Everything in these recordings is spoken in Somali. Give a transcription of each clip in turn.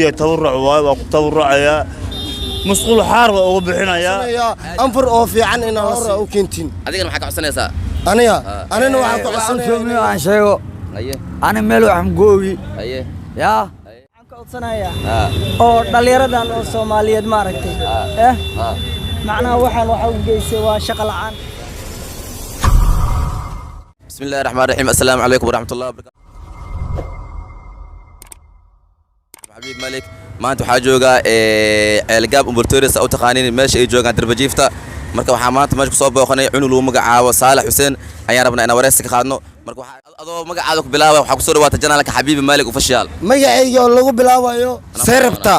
Yahay tabaruc waayo, waa ku tabarucayaa. Musqul xaar waa uga bixinayaa. Anfur oo fiican inaan la u keentiin. Adigana maxaa ka codsanaysaa? Aniga anina waxaan ku Waxaan codsanaya soomiyo aan sheego. Haye. Ani meel wax mgoogi. Haye. Yaa. Waxaan ka codsanayaa oo dhallinyaradan oo Soomaaliyeed, maaragtay, eh macnaha waxaan waxa u geysay waa shaqo la'aan. بسم الله الرحمن الرحيم، السلام عليكم ورحمة الله وبركاته. Xabiib Malik maanta waxaa jooga Ceelgaab Umburtoris u taqaaniin, meesha ay joogaan darbajiifta. Marka waxaa maanta meesha kusoo booqanay cunug lagu magacaabo Saalax Xuseen ayaan rabnaa inaan wareysi ka qaadno. Marka waxaa adoo magacaada ku bilaaba, waxaa kusoo dhawaata channelka Xabiibi Malik Official. Magacayga oo lagu bilaabayo seerabta.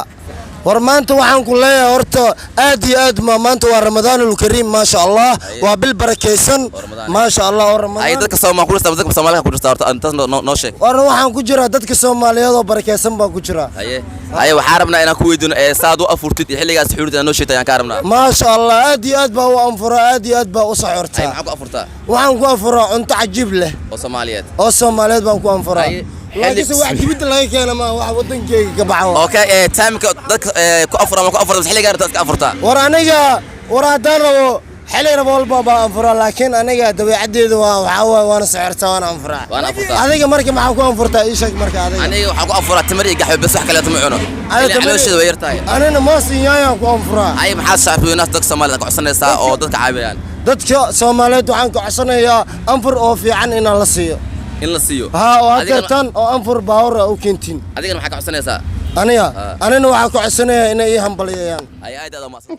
War maanta waxaan ku leeyahay horta aad iyo aad ma maanta waa Ramadaanul Kariim, maasha Allah, waa bil barakaysan. Ramadaan. Maasha Allah, oo ay Ramadaan. Dadka Soomaal ku jirta, dadka Soomaalida ku jirta, horta intaas noo sheeg. War waxaan ku jiraa dadka Soomaaliyeed oo barakaysan baan ku jiraa. Haye haye, waxaa rabnaa inaan ku weydiino ee saad u afurtid iyo xilligaas xuurtid inaan noo sheegto ayaan kaa rabnaa. Maasha Allah, aad iyo aad baa u anfuraa, aad iyo aad baa u Haye. saxortaa. Maxaa ku afurtaa? Waxaan ku anfuraa cunto cajiib leh. Oo Soomaaliyeed. Oo Soomaaliyeed baan ku anfuraa. Haye. Laakiinse wax dibadda laga keena ma wax wadankeyga ka baxa waa. Okay, timeka dadka ku afura ma ku afurta mise xilligaa rabta iska afurtaa? War aniga, war haddaan rabo xilli rabo walba baan anfuraa, laakiin aniga dabeecaddeedu waa waxaa waaye waana saxortaa, waana anfuraa. Waana afurtaa. Adiga marka maxaa ku anfurtaa? Ii sheeg marka adiga. Aniga waxaan ku afuraa timir iyo gaxwe bes, wax kaleeto ma cuno. Adiga ilaa caloosheeda way yartahay. Anina moos iyo yaanyaan ku anfuraa. Ay, maxaad shacabweynaha dadka Soomaalida ka codsanaysaa oo dadka caawiyaan? Dadka Soomaaliyeed waxaan ka codsanayaa anfur oo fiican inaan la siiyo. In la siiyo. Haa, oo Adigana- hadeertan oo anfur baawar u keentiin. Adigana maxaa ka codsanaysaa? Aniga anina waxaan ku codsanayaa inay ii hambalyeeyaan. Ay, aad aad umahadsan.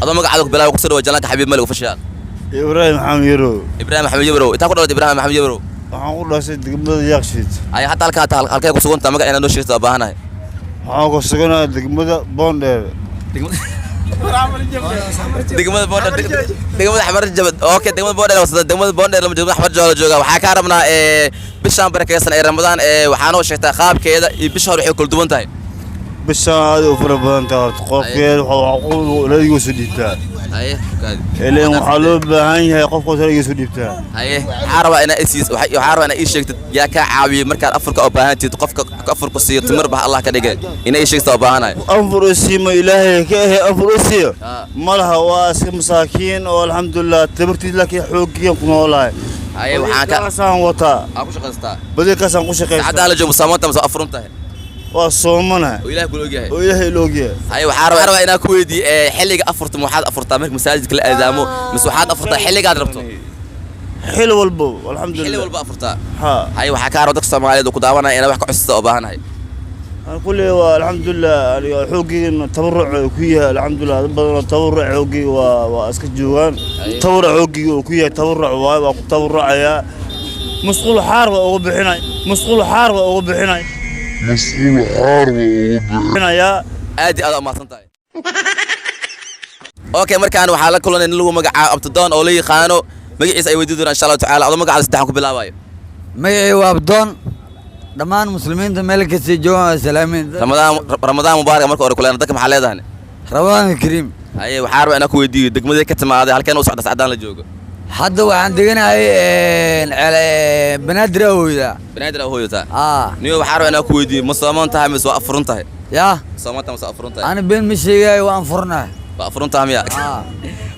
Adoo magacaada ku bilaaba, kusoo dhawa channelka Xabiib Malik Official. Ibraahim Maxamed Yarow. Ibraahim Maxamed Yabrow, intaa ku dhalatay, Ibraahim Maxamed Yabrow? Waxaan ku dhashay degmada Yaaqshiid. Ay, hadda halkaa halkee ku sugan tahay? Magac inaad noo sheegto waa baahanahay. Waxaan ku suganahay degmada Boondheer. Degmada Boondheer, degmada Xamar Jabad. Okay, degmada Boondheer wasada, degmada Boondheer lama degmada Xamar Jabad jooga. Waxaa kaa rabnaa bishaan barakeysan ee Ramadaan waxaa noo sheegtaa qaabkeeda iyo bisha hore waxay kala duwan tahay. Bishaan aad u fara badan tahay horta. Qofkeed waxa ra'yigiisu dhiibtaa. Haye. Ileen waxaa loo baahan yahay qofkaas ra'yigiisu dhiibtaa. Haye, waxaa rabaa inaa isiis waxaa rabaa inaa ii sheegtid yaa kaa caawiyey markaad afurka u baahan tihid, qofka afurka siiyo timir bah Allah ka dhigay, inaa ii sheegta u baahanahay. Anfur u siimo Ilaahay ka ahe, anfur u siiyo malaha, waa iska masaakiin oo alxamdulilah tabartiis, laakiin xooggiyan ku noolahay. Haye, waxaan ka Kaasaan wataa. Aa ku shaqaystaa. Badilkaasaan ku shaqaystaa. Saacadaan la joogo saamoonta mase afurun tahay? Waa soomanahay. Oo Ilaah kula ogyahay. Oo Ilaahay la ogyahay. Haye, waxaa rabaa inaan ku weydiiyo xilliga afurta ma waxaad afurtaa marka masaajidka la aadaamo mise waxaad afurtaa xilligaad rabto? Xil walbo. Xilli Alxamdulilah. walba afurtaa. Ha. Haye, waxaa kaa raba dadka Soomaaliyeed oo ku daawanaya inaa wax ka cusubta oo baahanahay. Kulli waa alxamdulilah, aniga xooggiina tabaruc ku yahay, alxamdulilah. Dad badan oo tabaruc xooggiga waa iska joogaan. Tabaruc xooggiga uu ku yahay tabaruc waayo, waa ku tabarucayaa. Musqul xaar waa uga bixinay, musqul xaar waa uga bixinay. Musqul xaar waa uga bixinayaa. Aad iyo aad umahadsan tahay. Okay, markaan waxaa la kulanay nin lagu magacaabo Abtidoon oo la yaqaano magaciisa ay weydiin doonaan insha Allahu tacaala. Adoo magacaada saddexan ku bilaabayo. Magacii waa Abdoon. Dhammaan muslimiinta meel kastay joogaan waa salaamin. Ramadaan, Ramadaan mubaarak marka hore kuleena. Dadka maxaa leedahay? Ramadaan kariim. Haye, waxaa rabaa inaan ku weydiiyo degmadee ka timaaday, halkeen u socda sacdaan la joogo? Hadda waxaan deganahay Banaadir awooda. Banaadir aa hooyataa. Aa. Niyo, waxaa rabaa inaan ku weydiiyo ma sooman tahay mise waa afurun tahay? Yaa. Sooman tahay mise waa afurun tahay? Ani been ma sheegayo, waan furnahay. Waa afurun tahay miya? Aa.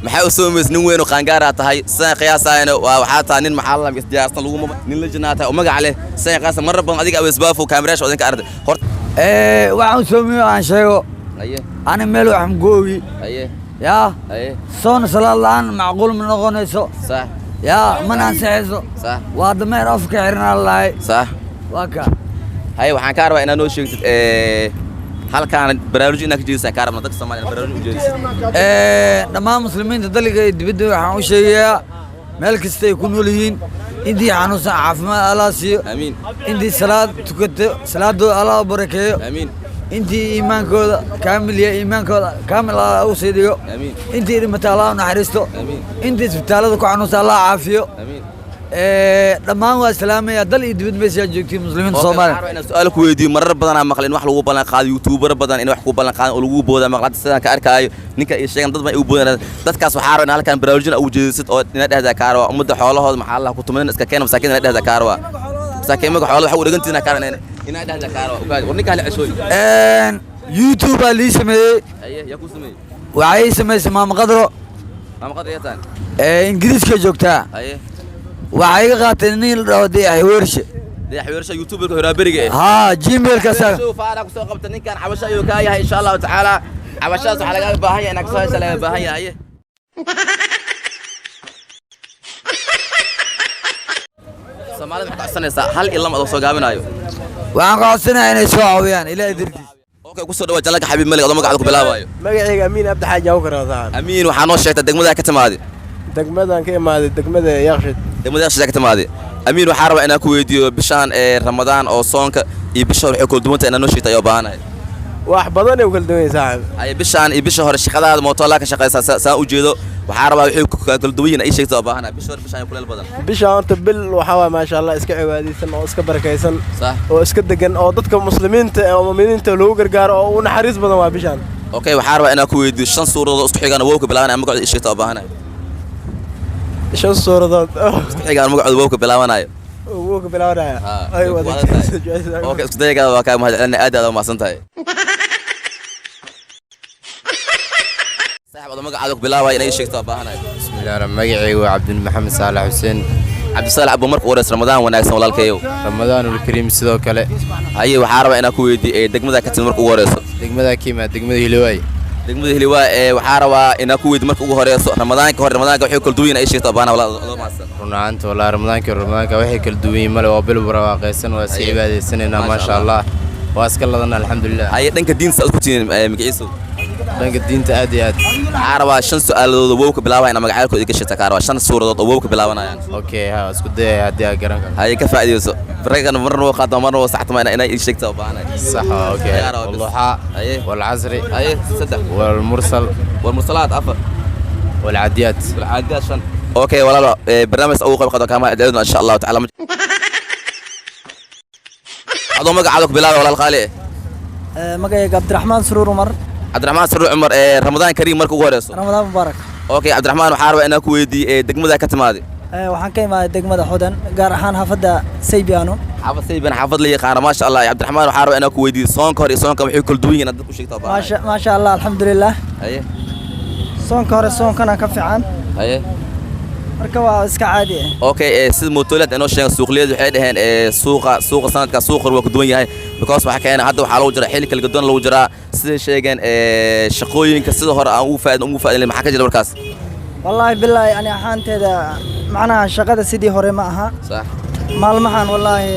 Maxaa u soomays? Nin weyn oo qaangaaraa tahay sidaan qiyaasaayana, waa waxaa tahay nin maxaa la isdiyaarsan lagu nin la janaa tahay oo magac leh sidaan qiyaasa marar badan adiga aweesbaafo kaamirayaasha odinka arday horta. Waxaan soomiyo aan sheego. Haye. Ani meel wax mgoogi. Haye. Yaa. Haye. Soon salaad la'aan macquul ma noqonayso. Sax. Yaa, mana ansixayso. Sax. Waa dameer afka xirnaa lahay. Sax. Waa ka. Haye, waxaan kaa rabaa inaad noo sheegtid halkaan barnaamij inaad ka jeedisaan kaa rabnaa dadka Soomaaliya inaad barnaamij u jeedisid. Dhammaan muslimiinta dalka iyo dibadda waxaan u sheegayaa meel kasta ay ku nool yihiin, intii xanuunsan caafimaad Allah siiyo. Aamiin. Intii salaad tukato salaadooda Allah u barakeeyo. Aamiin. Intii iimaankooda kaamil yahay iimaankooda kaamil Allah u sii dhigo. Aamiin. Intii dhimata Allah u naxariisto. Aamiin. Intii isbitaalada ku xanuunsan Allah caafiyo. Aamiin. Dhammaan waa salaamaya dal iyo dibad meesha aad joogtiin muslimiinta Soomaaliya. Soomaaliya. Inaan su'aal ku weydiiyo, marar badan aan maqlin wax lagu ballan qaaday YouTuber badan in wax ku ballan qaadan oo lagu booda maqlad sidaan ka arkaayo ninka ay sheegan dad baan igu boodaan. Dadkaas waxaa rabaa in halkan barnaamijyada ugu jeedisid oo ina dhehdaa kaa rabaa ummadda xoolahooda maxaa Allah ku tumanin iska keena masaakiin ina dhehdaa kaa rabaa. Masaakiin magac xoolo waxa u dhagantiina kaaran inaa dhahda kaara ugaadi war ninka hal ceshooy. YouTube baa lii sameeyey. Haye, yaa ku sameeyey? Waxay ii samaysay Maama Qadro. Maama Qadro yataan? Ee Ingiriiska joogtaa. Haye. Waxay iga qaateen nin la dhaho Dayax Weershe. Dayax Weershe, YouTuberka horaaberiga eh? Haa, Gmailka saa. Show faara ku soo qabta ninkan, cabasho ayuu kaa yahay. Insha Allahu tacaala cabashadaas waxaa lagaaga baahan yahay inaad kasoo hesha lagaaga baahan yahay. Haye, Soomaalida maxaad ka codsanaysaa, hal iyo lama adoo soo gaabinaayo? Waxaan ka codsanayaa inay soo caawiyaan Ilaahay dartiis. Okay, kusoo dhawaad jalaka Xabiib Malik adoo magacada ku bilaabayo. Magacayga Amiin Abdi Xaaji Abukar saaxib. Amiin, waxaa noo sheegtaa degmada ka timaadi. Degmadan ka imaaday degmada Yaaqshid. Degmada Yaaqshid ka timaadi. Amiin, waxaa rabaa inaan ku weydiiyo bishaan ee Ramadaan oo soonka iyo bisha hore waxay kala duwan tahay inaad noo sheegto ayaa u baahanahay. Wax badan ay u kala duwan yihiin, saaxib. Haye, bishaan iyo bisha hore shaqadaada mootoolaa ka shaqaysaa saan u jeedo, waxaa rabaa waxay kala duwan yihiin ay sheegto oo baahanahay. Bisha hore, bishaan kuleel badan. Bisha horta bil waxaa waay, maasha Allah, iska cibaadaysan oo iska barakaysan sax oo iska degan oo dadka muslimiinta ee mu'miniinta loogu gargaaro oo u naxariis badan waa bishaan. Okay, waxaa rabaa inaan ku weydiiyo shan suuradood oo isku xigaan wowka bilaabanaya magacooda ii sheegto oo baahanahay. Shan suuradood Isku xigaan magacooda wowka bilaabanayo. Wuu ka bilaabanaya. Ay, way ku wada adag tahay. Okay, isku dayagaada waa kaa mahadcelinaya, aad aad u mahadsan tahay. Saaxib, adoo magacaada ku bilaabaya inay ii sheegto oo baahanahay. Bismillaah, magacaygu waa Cabdul Maxamed Saalax Xuseen. Cabdisaalax Abu, marka u horeysa Ramadaan wanaagsan, walaalkayow. Ramadaanul Kariim sidoo kale. Haye, waxaa rabaa inaan ku weydiiyo ee degmada ka timid marka ugu horeyso. Degmada ka yimaad degmada Hilowaay. Degmada Hiliwaa. Ee waxaa rabaa inaan ku weydiiyo marka ugu horeyso Ramadaanka hore Ramadaanka waxay kala duwan yihiin ay sheegto baana, walaal adoo mahadsan. Run ahaanta wallaahi Ramadaanka Ramadaanka waxay kala duwan yihiin male, waa bil barwaaqaysan, waa si cibaadaysanaynaa, maasha Allah, waa iska ladan, alxamdulilah. Haye, dhanka diinta saad ku tihiin magaciisa? Dhanka diinta aad iyo aad. Waxaa rabaa shan su'aaladood oo wowka bilaabaya inaa magacyaalkooda iga sheegta kaa rabaa, shan suuradood oo wowka bilaabanayaan. Okay, ha isku dayaya haddii aad garan karto. Haye, ka faa'iidayso raggan, marna waa qaadama marna waa saxtama inay ii sheegta oo baahanay. Sax waa, okay. Ayaa rabaa bis. والضحى. Haye. والعصر. Haye, saddex. والمرسل. والmursalaat, afar. والعاديات. والcaadiyaat, shan. Okay walaalo, barnaamijka ugu qayb qaado kaama adceeduna insha Allahu tacaala. Adoo magacaada ku bilaabay, walaal qaali eh. Magacayga Cabdiraxmaan Suruur Umar. Cabdiraxmaan Saruur Cumar, ee Ramadaan Kariim marka ugu horeyso. Ramadaan mubaarak. Okay Cabdiraxmaan, waxaa rabaa inaan ku weydiiyo ee degmada ka timaadi. Waxaan ka imaaday degmada Xudan, gaar ahaan xaafadda Saybiano. Xaafad Sayban, xaafad la yaqaano, maasha Allah. Cabdiraxmaan, waxaa rabaa inaan ku weydiiyo soonka hore iyo soonka waxay kala duwan yihiin aad dadku sheegto oo baahanay. Maasha Allah, alxamdulilah. Haye. Soonka hore soonkana ka fiican. Haye. Marka waa iska caadi ah. Okay, sida mootooleed inoo sheegay suuqliyadu waxay dhaheen suuqa sanadka suuqa hore waa ku duwan yahay because waxaa keenay hadda waxaa lagu jiraa xilli kala gadoon lagu jiraa, siday sheegeen shaqooyinka sida hore aan ugu faa'iidin. Maxaa ka jira markaas? Wallaahi bilaahi, ani ahaanteeda macnaha shaqada sidii hore ma aha. Sax. Maalmahan wallaahi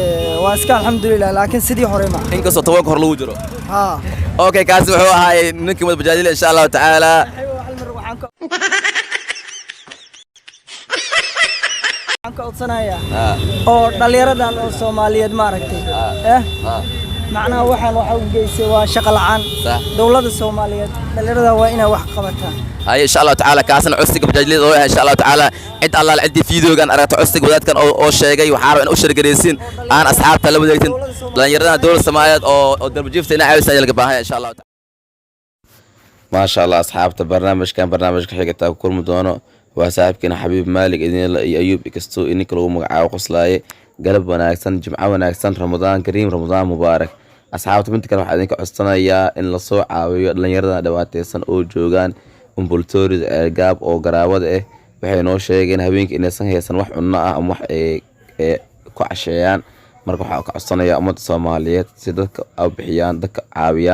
waa iska alxamdulilah, laakiin sidii hore ma aha. Inkastoo 10-ka hore lagu jiro. Haa. Okay, kaasi wuxuu ahaay ninkii mad bajaajile insha Allahu tacaala. Waxaan ka codsanayaa oo dhallinyaradan oo Soomaaliyeed maaragtay macnaha waxaan waxa u geysay waa shaqo la'aan. Sax. Dowladda Soomaaliyeed dhallinyarada waa inay wax qabataan. Haye, insha Allahu tacaala kaasna codsiga bajaajliyada oo ah insha Allahu tacaala cid allaal ciddii fiideogan aragta codsiga wadaadkan oo sheegay, waxaa rabaa in u shargaraysiin aan asxaabta la wadaagtin dhallinyarada dowladda Soomaaliyeed oo darbajiifta inay caawisa ayaa laga baahan yahay insha Allahu tacaala. Maasha Allah asxaabta, barnaamijkan barnaamijka xiga taa ku kulmi doono waa saaxiibkiina Xabiib Maalig idinla iyo Ayuub ikastoo ininka lagu magacaabo qoslaaye. Galab wanaagsan, jimco wanaagsan, Ramadaan Kariim, Ramadaan mubaarak. Asxaabta, midda kale waxaa idinka codsanayaa in lasoo caawiyo dhallinyarada dhibaateysan oo joogaan umbultoorida Ceelgaab oo garaawada ah. Waxay noo sheegeen habeenkii inaysan haysan wax cunno ah ama wax ay ku casheeyaan. Marka waxaa ka codsanayaa ummadda Soomaaliyeed si dadka u bixiyaan, dadka caawiyaan.